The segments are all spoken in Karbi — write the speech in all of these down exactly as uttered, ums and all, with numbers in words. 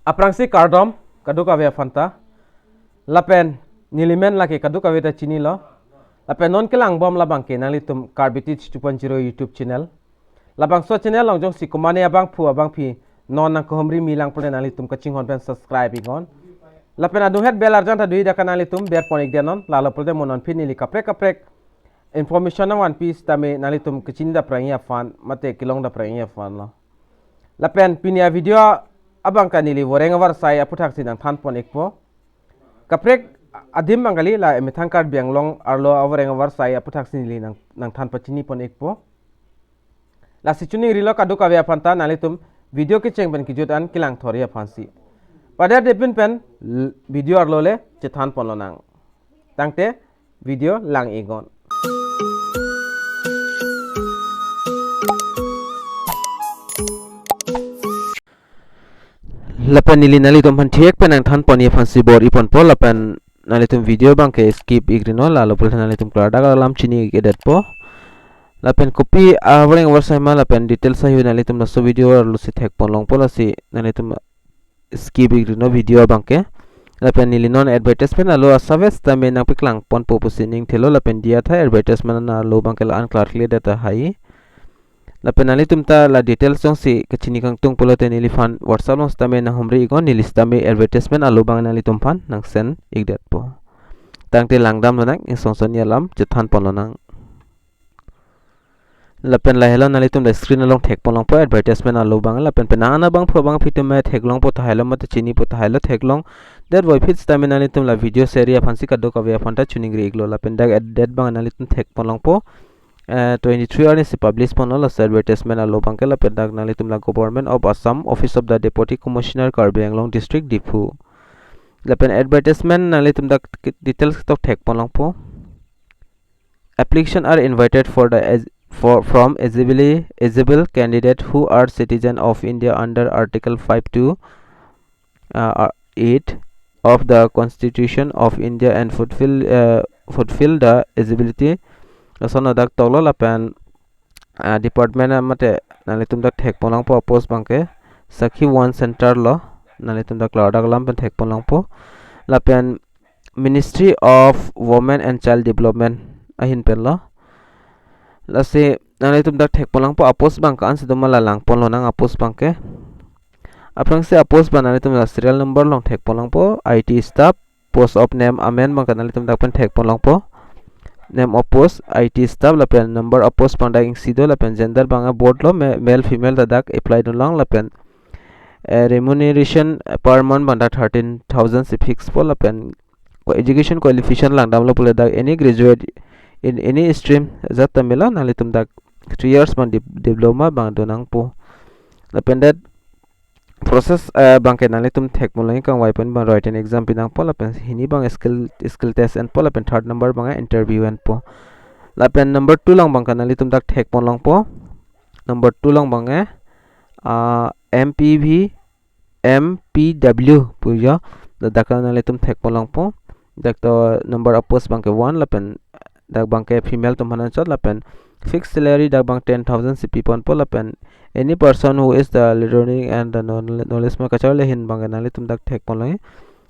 Aphrangsi kardom kadokave aphanta. Lapen neli men lake kadokave ta chinilo. Lapen non kelang bom labang ke nanglitum Karbi Teach two point zero YouTube channel. Labangso channel along jongsi komane abangphu abangphi non nangkehumri milang pule nanglitum kachinghon pen subscribe iknon. Lapen adunghet bell arjan ta dui daka nanglitum ber pon ikdenon, lalo pule mo non pini neli kaprek kaprek information nangvanpi sitame nanglitum kachini daprang aphan mate kelong daprang aphan lo. Lapen pini avideo abang ke neli voreng avarsai aputhaksi nangthan pon ikpo. Kaprek adim abang kali, la emethang Karbi Anglong arlo avoreng avarsai aputhaksi neli nang nangthan pachini pon ikpo. Lasi chuning rilo kadokave aphanta, nanglitum video kecheng pen kejut an kelang thori aphansi. Padar depin pen l- video arlo le chethan pon lonang. Tangte video lang iknon. Lapen neli nanglitum aphan thek pen nangthan pon aphansi bor-i ponpo, lapen nanglitum video abang ke skip ikrinon, lalo pule nanglitum klardak alam chini ikdetpo. Lapen kopi avoreng avarsai ma lapen details ahut nanglitum laso video arlo si thek pon longpo, lasi nanglitum skip ikrinon video abang ke. Lapen neli non advertisement alo asap sitame nangpeklang ponpo pusi ning thelo, lapen diya tha advertisement alo abang ke la-an klarkledet tahai. Lapen nanglitum ta la details jongsi kachini kangtung pulote neliphan WhatsApp along sitame nanghumri iknon, neli sitame advertisement alo abang nanglitum aphan nangsend ikdetpo. Tangte langdam lonang, ingsongsoni alam chethan pon lonang. Lapen lahelo nanglitum la screen along thek pon longpo advertisement alo abang, lapen penang an abangphu abangphi atum me theklongpo tahailo mate chinipo tahailo, theklongdet voiphit sitame nanglitum la video share aphansi kadokave aphanta chuningri iklo. Lapen dak ad date abang nanglitum thek pon longpo, eh, twenty-three arni si publish ponlo laso advertisement alo abang ke. Lapen dak nanglitum la Government of Assam, Office of the Deputy Commissioner, Karbi Anglong District, Diphu. Lapen advertisement nanglitum dak details tok thek pon longpo. Application are invited for the as for from eligible eligible candidate who are citizen of India under Article five two, uh, uh, eight of the Constitution of India and fulfill uh, fulfill the eligibility. Lason dak toklo. Lapen, uh, department mate nanglitum dak thek pon longpo apost abang ke Sakhi One Center lo, nanglitum dak klardak alam pen thek pon longpo. Lapen Ministry of Women and Child Development ahin pen lo. Lasi nanglitum dak thek pon longpo apost abang ke ansi doma la lang pon lonang apost abang ke. Aphrangsi apost abang nanglitum la serial number along thek pon longpo, I T staff, post of name amen abang ke nanglitum dak pen thek pon longpo. Name of post, I T staff, lapen number of post abang dak isi do, lapen gender abang both lo, ma- male female ta dak apply dun long, lapen, eh, remuneration per month abang dak thirteen thousand si fix po, lapen qua- education qualification langdamlo pule dak any graduate in any stream jat ta melo, nanglitum dak three years abang dip- diploma abang do nangpo. Lapen det process, eh, abang ke nanglitum thek pon longji, kangvai pen abang written exam pi nangpo, lapen hini abang skill skill test enpo, lapen third number abang interview enpo. Lapen number two along abang ke nanglitum dak thek pon longpo. Number two along abang, eh, ah, M P V, M P W pu jo, dak dak nanglitum thek pon longpo. Dak to number of post abang ke one, lapen dak abang ke female atum aphan anchot, lapen fixed salary dak abang ten thousand si pi ponpo, lapen any person who is the learning and the knowl- knowledge ma kachar le ahin abang ke nanglitum dak thek pon longji.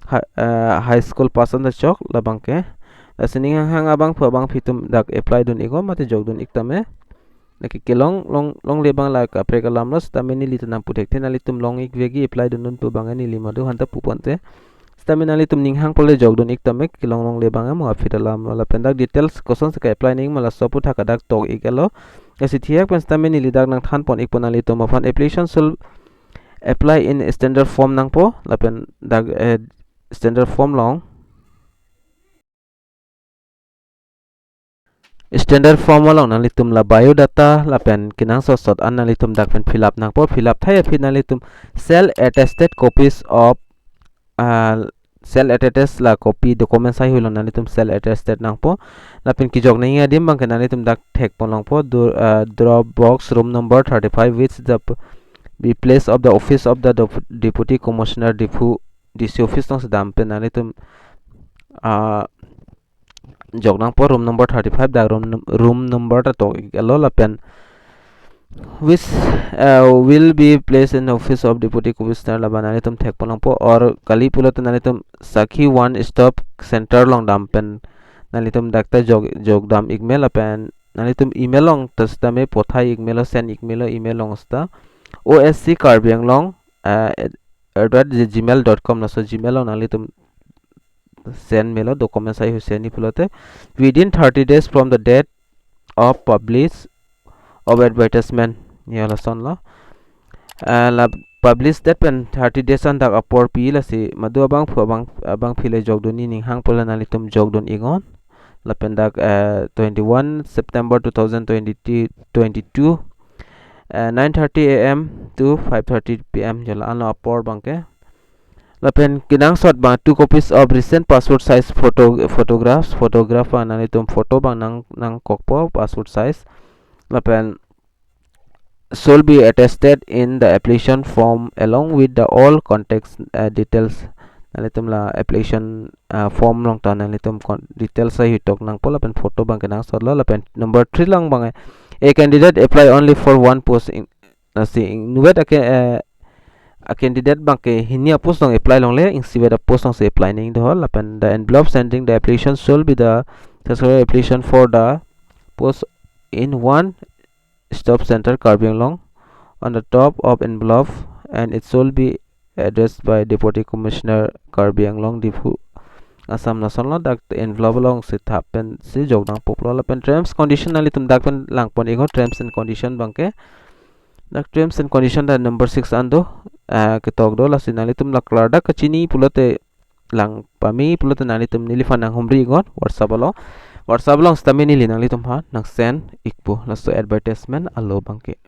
Hi- eh, high school pass an ta chok labang ke. Lasi ning hanghang abangphu abangphi atum dak apply dun iknon mate jok dun ik tame. Lake kelong long longle abang la kaprek alam lo, sitame neli ta nangpu thekthe, nanglitum long ik vekji, apply dun dun pu abang neli madu hanta pu ponte. Sitame nanglitum ning hang pule jok dun ik tame, kelong longle abang mo aphi alam lo. Lapen dak details kosonsi ka-apply nangji ma laso aputhak dak tok ik-etlo. Lasi thihek pen sitame neli dak nangthan pon ikpo nanglitum aphan. Application should apply in standard form nangpo, lapen dak, eh, standard form along. Standard form along nanglitum la biodata lapen kenangsot sot an nanglitum dak pen fill up nangpo. Fill up thai aphi nanglitum self attested copies of, ah, self attested la copy documents ahut along nanglitum self attested nangpo. Lapen kejok nangji adim abang ke nanglitum dak thek pon longpo, do- ah, drop box room number thirty-five, which the p- be place of the office of the dep- Deputy Commissioner Diphu, D C office along si dam pen nanglitum, ah, jok nangpo room number thirty-five, dak room num- room number ta tok ik-etlo, lapen which uh, will be placed in office of Deputy Commissioner, laban nanglitum thekpon longpo, or kali pulote nanglitum Sakhi One Stop Center along dam pen nanglitum dak ta jog jog dam ikme lapen nanglitum email along ta sitame pothai ikme lo, send ikme lo email along sita O S C Karbi Anglong uh, at, at gmail dot com, laso Gmail along nanglitum send melo, documents ai hu send ni pulote within thirty days from the date of publish of advertisement, ya lason lo. Uh, la publish date pen thirty days an dak apor pi, lasi madu abangphu abang abangpi le jogdun ni ning hang pulo nanglitum jogdun iknon. Lapen dak uh, twenty-one September two thousand twenty, twenty-two, uh, nine thirty a m to five thirty p m, ya la-an lo apor abangke. Lapen kenangsot abang two copies of recent passport size photo photographs, photograph abang nanglitum photo abang nang nangkokpo passport size. Lapen should be attested in the application form along with the all contact uh, details. Nanglitum la application uh, form along ta nanglitum con- details ai hu tok nangpo, lapen photo abangke nangsot lo. Lapen number three along abang, a candidate apply only for one post in, lasi inutvet ake uh, a candidate abangke hini a post along apply longle, ingsivet a post alongsi apply nangji do ho. Lapen the envelope sending the application should be the successful application for the post in One Stop Center Karbi Anglong on the top of envelope, and it should be addressed by Deputy Commissioner Karbi Anglong, Diphu, Assam, lason lo. Dak envelope alongsi thap pensi jog nangpo pulo. Lapen terms condition nanglitum dak pen langpon iknon, terms and condition abangke. Dak terms and condition dak number six an do, uh, ketok do, lasi nanglitum la klardak kachini pulote, lang pame pulote nanglitum neliphan nanghumri iknon WhatsApp along. WhatsApp along sitame neli nanglitumphan nang send ikpo laso advertisement alo abangke.